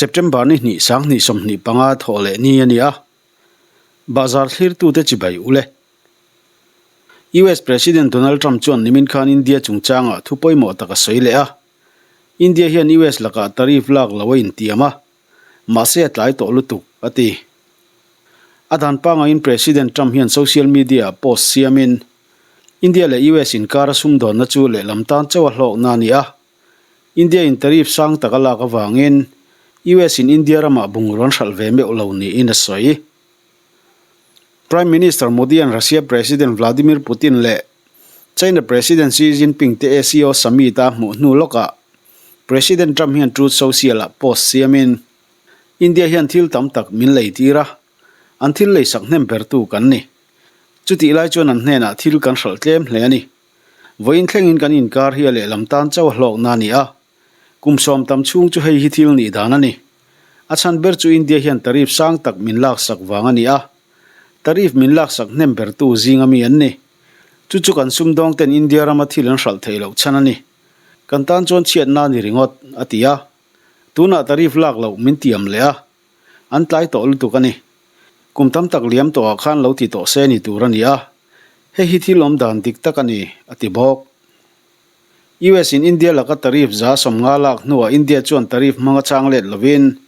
September ni hnih 20 25 thawh leh ni a ni a. Bahzar thlirtute chibai u le. US President Donald Trump chuan nimin khan India chungchangah thu pawimawh tak a sawi leh a. India hian US lakah tariff lak lo a intiam a, mahse a tlai tawh lutuk, a ti. A dan pangaiin President Trump hian social media-ah post siamin, India leh US inkara sumdawnna chu lehlam tan chauh a hlawkna a ni a. India-in tariff sang tak a lak avangin US-in India ramah bungraw an hralh ve meuh lo niin a sawi. Prime Minister Modi-a'n Russia President Vladimir Putin leh China President Xi Jinping te SCO Summit-a hmuh hnu lawkah President Trump hian Truth Social-ah post siamin, India hian thil tam tak min lei tir a, an thil leisak hnem bertu kan ni. Chutih lai chuan an hnenah thil kan hralh tlem hle a ni. Vawiin thlengin kan inkar hi a lehlam tan chauh a hlawkna a ni a. Kum sawm tam chhung chu hei hi thil nih dan a ni. A chhan ber chu India hian tariff sang tak min laksak vang a ni a. Tariff min laksak hnem bertu zinga mi an ni. Chu chu kan sumdawng ten India rama thil an hralh theih loh chhan a ni. Kan tan chuan chhiatna a ni ringawt, a ti a. Tunah tariff lak loh min tiam leh a. An tlai tawh lutuk a ni. Kum tam tak liam tawhah khan lo ti tawh se ni tur a ni a. Hei hi thil awm dan dik tak a ni, a ti bawk. US in India laka tariff 150 lak hnuah India chuan tariff hmang a chang let lovin,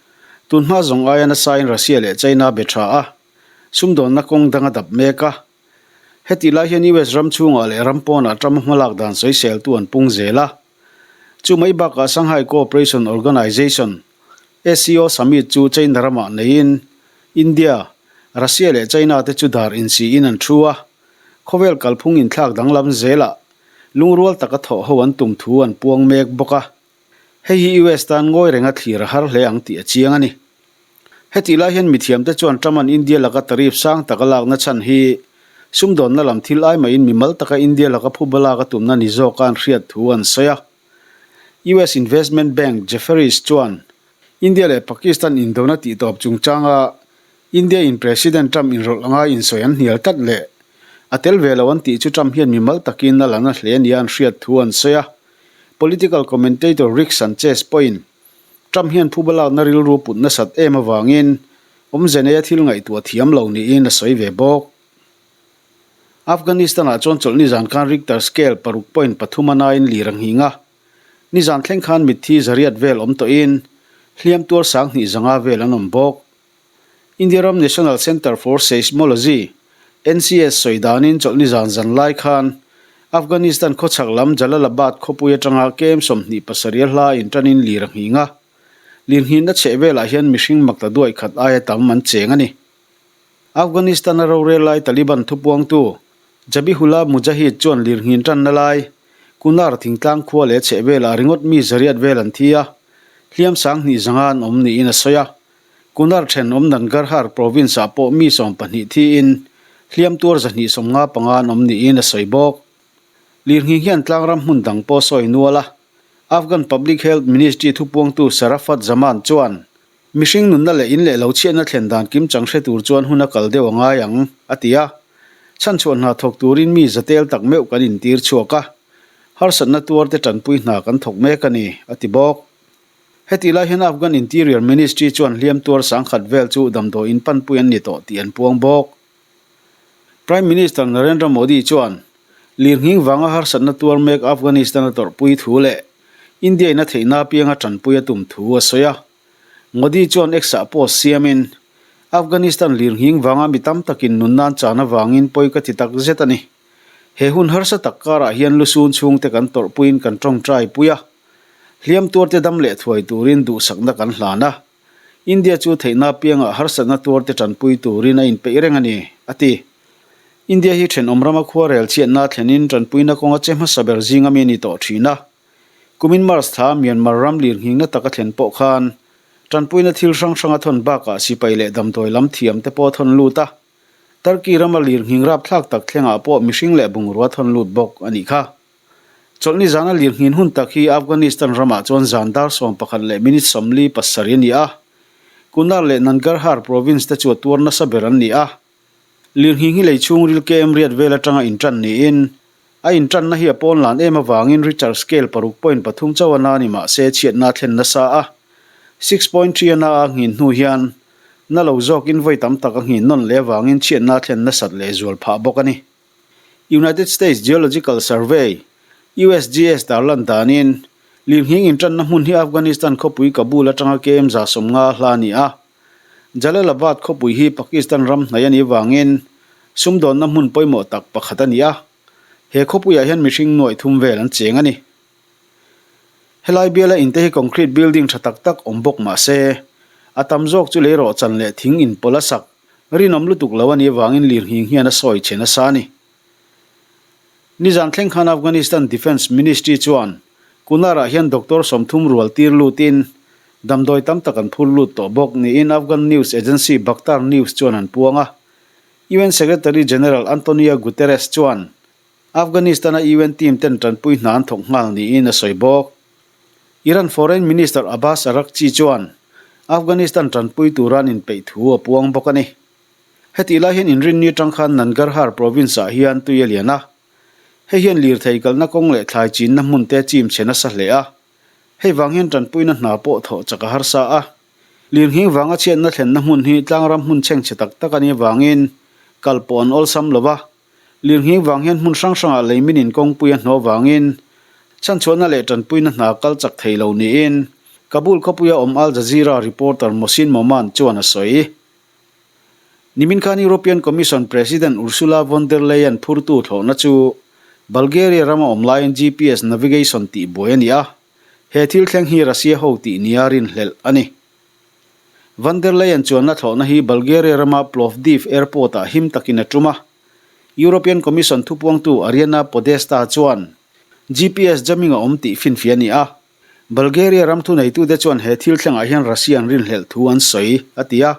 tunhma zawng aia nasain Russia leh China be tha a, sumdawnna kawng dang a dap mek a. Hetih lai hian US ram chhungah leh ram pawnah Trump-a hmalak dan sawiseltu an pung zel a. Chu mai bakah Shanghai Cooperation Organization, SCO, Summit chu China ramah neiin India, Russia leh China te chu dar insiin an thu a. Khawvel kalphung inthlak danglam zelah lungrual taka thawh ho an tum thu an puang mek bawk a. Hei hi US tan ngawi renga thlir a har hle ang tih a chiang a ni. Hetih lai hian mithiamte chuan Trump-a'n India laka tariff sang taka lakna chhan hi sumdawnna lam thil ai mahin mimal taka India laka phuba lak a tumna ni zawka an hriat thu an sawi a. US Investment Bank Jefferies chuan India leh Pakistan indona tihtawp chungchanga India-in President Trump inrawlh anga insawi an hnial tlat leh a tel ve lo an tih chu Trump hian mimal takin a la na hle nia an hriat thu an sawi a. Political commentator Rick Sanchez pawhin Trump hian phuba lakna rilru put nasat em avangin awmze neia thil ngaihtuah thiam lo niin a sawi ve bawk. Afghanistan-ah chuan chawlhni zan khan Richter scale paruk point pathum a nain lir a nghing a. Nizan thleng khan mitthi zariat vel awm tawhin hliam tuar 2000 zanga vel an awm bawk. India ram National Centre for Seismology, NCS, sawi danin chawlhni zan zan lai khan Afghanistan khawchhak lam Jalalabad khawpui atanga kem 27 a hla intanin lir a nghing a. Lir nghinna chheh velah hian mihring makta duai khat aia tam an cheng a ni. Afghanistan-a rorel lai Taliban thupuangtu Zabihullah Mujahid chuan lir nghin tanna lai Kunar thingtlang khua leh chheh velah ringawt mi zariat vel an thi a, hliam 2000 zanga an awm niin a sawi a. Kunar thenawm Nangarhar province-ah pawh mi 12 thiin hliam tuar 255 an awm niin a sawi bawk. Lirnghing hian tlangram hmun dang pawh sawi nual a, Afghan Public Health Ministry thupuangtu Sharafat Zaman chuan mihring nunna leh in leh lo chhiatna thlen dan kimchang hre tur chuan hun a kal deuh a ngai ang, a ti a. Chhanchhuah hna thawk turin mi zatel tak meuh kan intir chhuak a, harsatna tuarte tanpui hna kan thawk mek a ni, a ti bawk. Hetih lai hian Afghan Interior Ministry chuan hliam tuar 1000 vel chu damdawiin panpui an ni tawh tih an puang bawk. Prime Minister Narendra Modi chuan lirnghing vanga harsatna tuar mek Afghanistan a tawrhpui thu leh India-in a theihna apianga tanpui a tum thu a sawi a. Modi chuan X-ah post siamin, Afghanistan lirnghing vanga mi tam takin nunna an chan avangin pawi ka ti tak zet a ni. He hun harsa tak karah hian lusun chhungte kan tawrhpuiin kan tawngtai pui a. Hliam tuarte dam leh thuai turin duhsakna kan hlan a, India chu theihna apiangah harsatna tuarte tanpui turin a inpeih reng a ni, a ti. India hi thenawm rama khuarel chhiatna thlenin tanpuina kawnga che hmasa ber zinga mi a ni tawh thin a. Kumin March thla Myanmar ram lirnghingna taka thlen pawh khan tanpuina thil hrang hranga thawn bakah sipai leh damdawi lam thiam te pawh a thawn lut a. Turkey rama lirnghing rapthlak tak thlengah pawh mihring leh bungrua thawn lut bawk a nih kha. Chawlhni zana lirnghin hun tak hi Afghanistan ramah chuan zan dar 11 leh minute 47 a ni a. Kunar leh Nangarhar province te chu a tuar nasa ber an ni a. Lirnghing hi lei chhungril KM riat vel atanga intan niin, a intanna hi a pawn lan em avangin Richter scale paruk point pathum chauh a na ni mahse chhiatna a thlen nasa a. 6.3 a na a nghin hnu hian na lo zawkin vawi tam tak a nghin nawn leh avangin chhiatna a thlen nasat lehzual phah bawk a ni. United States Geological Survey, USGS, tarlan danin, lirnghing intanna hmun hi Afghanistan khawpui Kabul atanga KM 150 hla a ni a. Jalalabad khawpui hi Pakistan ram hnaih a nih avangin sumdawnna hmun pawimawh tak pakhat a ni a. He khawpuiah hian mihring nuaih thum vel an cheng a ni. Helai biala inte hi concrete building tha tak tak awm bawk mah se, a tam zawk chu leirawhchan leh thing inpawlh a sak rinawm lutuk lo a nih avangin lirnghing hian a sawi chhe nasa a ni. Nizan thleng khan Afghanistan Defence Ministry chuan Kunar-ah hian doctor 30 rual tir lutin damdawi tam tak an phur lut tawh bawk niin Afghan news agency Bakhtar News chuan an puang a. UN Secretary General Antonio Guterres chuan Afghanistan-a UN team ten tanpui hna an thawk nghal niin a sawi bawk. Iran Foreign Minister Abbas Araghchi chuan Afghanistan tanpui tura an inpeih thu a puang bawk a ni. Hetih lai hian inrinni atang khan Nangarhar province-ah hian tui a lian a. Hei hian lirthei kalna kawng leh thlai chinna hmun te chim chhe nasa hle a. Hei vang hian tanpuina hna pawh thawh chak a harsa a. Lirnghing vanga chhiatna thlenna hmun hi tlangram hmun chhengchhe tak tak a nih avangin kal pawh an awlsam lo va. Lirnghing vang hian hmun hrang hrangah leimin in kawngpui a hnawh avangin chhanchhuahna leh tanpuina hna kal chak thei lo niin Kabul khawpuia awm Al Jazeera reporter Mohsin Momand chuan a sawi. Nimin khan European Commission President Ursula von der Leyen phurtu thlawhna chu Bulgaria rama awm laiin GPS navigation tihbuai a ni a. He thil thleng hi Russia ho tih nia rinhlelh a ni. Von der Leyen chuanna thlawhna hi Bulgaria rama Plovdiv Airport-ah him takin a tum a. European Commission thupuangtu Ariana Podesta chuan GPS jamming a awm tih finfiah a ni a. Bulgaria ram thuneitute chuan he thil thlengah hian Russia an rinhlelh thu an sawi, a ti a.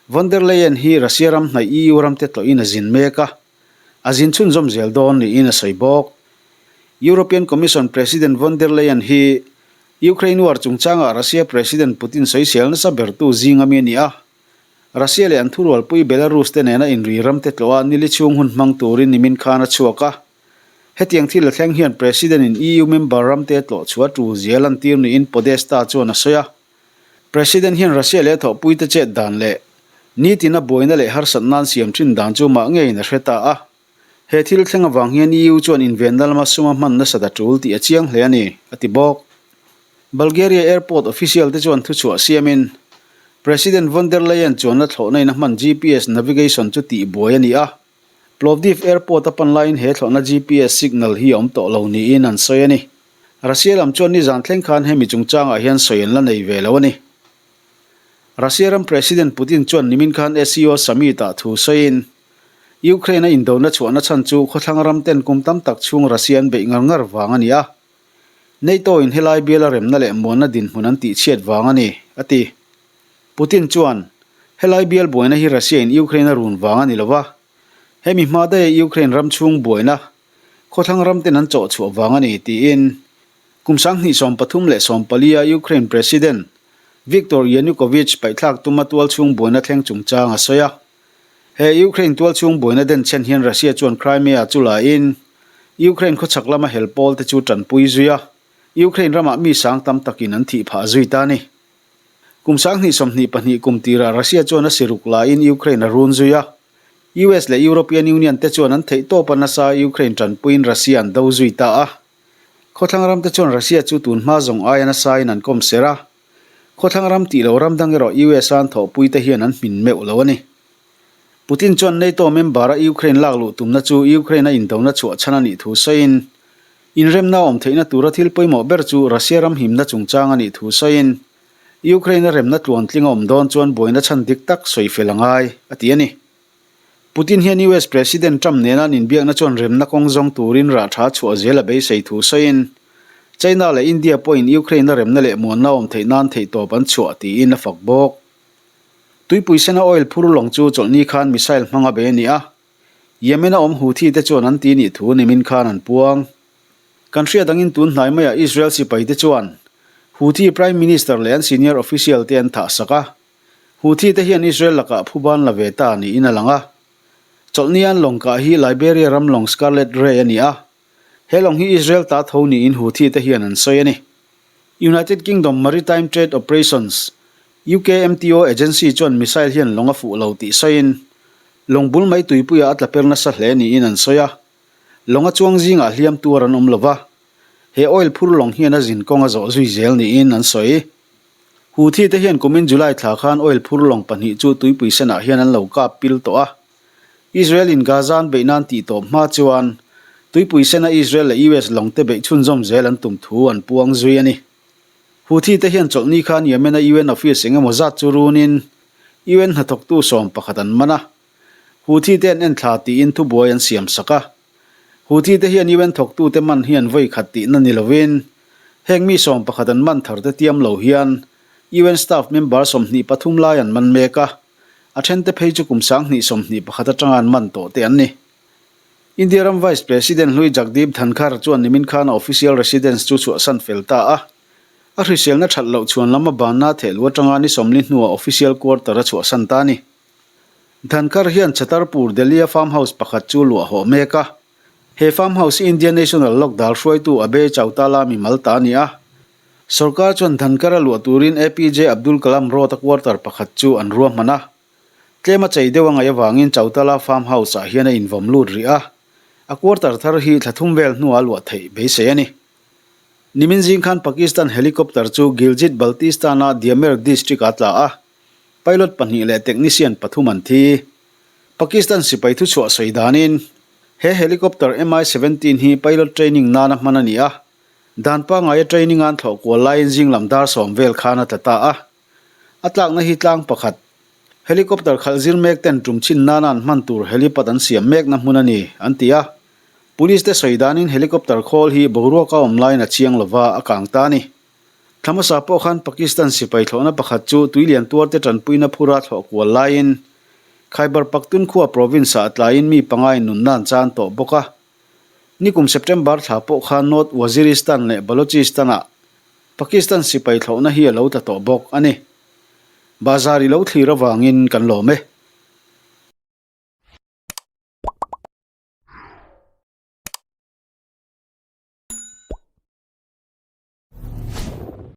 Von der Leyen hi Russia ram hnaih EU ramte tlawhin a zin mek a. A zin chhunzawm zel dawn niin a sawi bawk. European Commission President von der Leyen hi Ukraine war chungchangah Russia President Putin sawisel nasa bertu zing ami a ni a. Russia leh an thurualpui Belarus te nena inri ramte tlawha nili chhung hun hmang turin nimin khan a chhuak a. Hetiang thil a thleng hian President in EU member ramte tlawh chhuah tul zia lantir niin Podesta chuan a sawi a. President hian Russia leh a thawhpuite chet dan leh nitina buaina leh harsat nan siam thin dan chu mah ngeiin a hre ta a. He thil thleng avang hian EU chuan invenna lama suma hman nasat a tul tih a chiang hle a ni, a ti bawk. Bulgaria airport official te chuan thuchhuah siamin President von der Leyen chuanna thlawhna in a hman GPS navigation chu tihbuai a ni a. Plovdiv airport a pan laiin he thlawhna GPS signal hi a awm tawh lo niin an sawi a ni. Russia lam chuan nizan thleng khan hemi chungchangah hian sawi an la nei ve lo a ni. Russia ram President Putin chuan nimin khan SCO summit-ah thu sawiin, Ukraine-a indona chhuahna chhan chu khawthlang ram ten kum tam tak chhung Russia an beih ngar ngar vang a ni a. NATO-in helai biala remna leh muanna dinhmun an tihchhiat vang a ni, a ti. Putin chuan, Helai bial buaina hi Russia-in Ukraine a run vang a ni lo va. Hemi hma daia Ukraine ram chhung buaina khawthlang ram ten an chawh chhuah vang a ni, tiin kum 2034 a Ukraine President Viktor Yanukovych paihthlak tuma tual chhung buaina thleng chungchang a sawi a. He Ukraine tualchhung buaina denchhen hian Russia chuan Crimea chu la in Ukraine khawchhak lama hel pawl te chu tanpui zui a, Ukraine ramah mi sang tam takin an thih phah zui ta a ni. Kum 2022 kum tirah Russia chuan a siruk la in Ukraine a run zui a, US leh European Union te chuan an theih tawp a nasa Ukraine tanpuiin Russia an do zui ta a. Khawthlang ram te chuan Russia chu tun hma zawng aia nasa in an kawm ser a, Khawthlang ram tih lo ram dang erawh US a an thawhpui te hian an hmin meuh lo a ni. Putin chuan NATO member a Ukraine lak luh tumna chu Ukraine a indona chhuah chhan a nih thu sawiin, inremna a awm theihna tura thil pawimawh ber chu Russia ram himna chungchang a nih thu sawiin, Ukraine a remna tluantling a awm dawn chuan buaina chhan dik tak sawi fel a ngai, a ti a ni. Putin hian US President Trump nena an inbiakna chuan remna kawng zawng turin rah tha chhuah zel a beisei thu sawiin, China leh India pawhin Ukraine-a remna leh muanna awm theih nan theihtawp an chhuah tiin a fak bawk. Tuipui sena oil phur lawng chu chawlhni khan missile hmanga bei a ni a, Yemen-a awm Houthi te chuan an ti nih thu nimin khan an puang. Kan hriat angin tun hnai maiah Israel sipai te chuan Houthi Prime Minister leh an senior official te an thahsak a, Houthi te hian Israel lakah phuban la ve ta niin a lang a. Chawlhni an lawng kah hi Liberia ram lawng Scarlet Ray a ni a. He lawng hi Israel ta tho niin Houthi te hian an sawi a ni. United Kingdom Maritime Trade Operations, UKMTO, agency chuan missile hian lawng a fuh lo tih sawiin, lawng bul mai tuipuiah a tla per nasa hle niin an sawi a. Lawng a chuang zingah hliam tuar an awm lo va, he oil phur lawng hian a zin kawng a zawh zui zel niin an sawi. Houthi te hian kumin July thla khan oil phur lawng pahnih chu tuipui senah hian an lo kap pil tawh a. Israel in Gaza an beih nan tih tawp hma chuan tuipui sena Israel leh US lawng te beih chhunzawm zel an tum thu an puang zui a ni. Houthi te hian chawlhni khan Yemen a UN office eng emaw zat chu runin UN hnathawktu sawm pakhat an man a. Houthi te an enthla tiin thubuai an siam sak a. Houthi te hian UN thawktute man hi an vawi khat tihna ni lovin heng mi 11 an man thar te tiam lo hian UN staff member 23 lai an man mek a. A thente phei chu kum 2021 atanga an man tawh te an ni. India ram Vice President hlui Jagdeep Dhankhar chuan nimin khan a official residence chu chhuahsan fel ta a. A hriselna that loh chhuan lam a banna thehlu atanga ni 40 hnuah official quarter a chhuahsan ta a ni. Dhankhar hian Chhatarpur, Delhi-a farm house pakhat chu luah hawh mek a. He farm house hi Indian National Lok Dal hruaitu Abhay Chautala mimal ta a ni a. Sorkar chuan Dhankhar a luah turin APJ Abdul Kalam Road a quarter pakhat chu an ruahman a. Tlem a chei deuh a ngaih avangin Chautala Farm House ah hian a invawm lut rih a. A quarter thar hi thla thum vel hnuah a luah theih beisei a ni. Nimin zing khan Pakistan helicopter chu Gilgit Baltistan-a Diamer district ah a tla a. Pilot pahnih leh technician pathum an thi. Pakistan sipai thuchhuah sawi danin he helicopter Mi-17 hi pilot training nana hman a ni a. Dan pangaia training an thlawh kual laiin zing lam dar sawm vel khan a tla ta a. A tlakna hi tlang pakhat. Helicopter khalh zir mek ten tum chhin nana an hman tur helipad an siam mekna hmun a ni, an ti a. Police te sawi danin helicopter khawl hi boruaka awm laiin a chiang lova a kang ta a ni. Thla hmasa pawh khan Pakistan sipai thlawhna pakhat chu tuilian tuarte tanpuina phura thlawh kual laiin Khyber Pakhtunkhwa province-ah a tlaiin mi pangain nunna an chan tawh bawk a. Nikum September thla pawh khan North Waziristan leh Balochistan-ah Pakistan sipai thlawhna hi a lo tla tawh bawk a ni. Bazar i lo thlir avangin kan lawm e.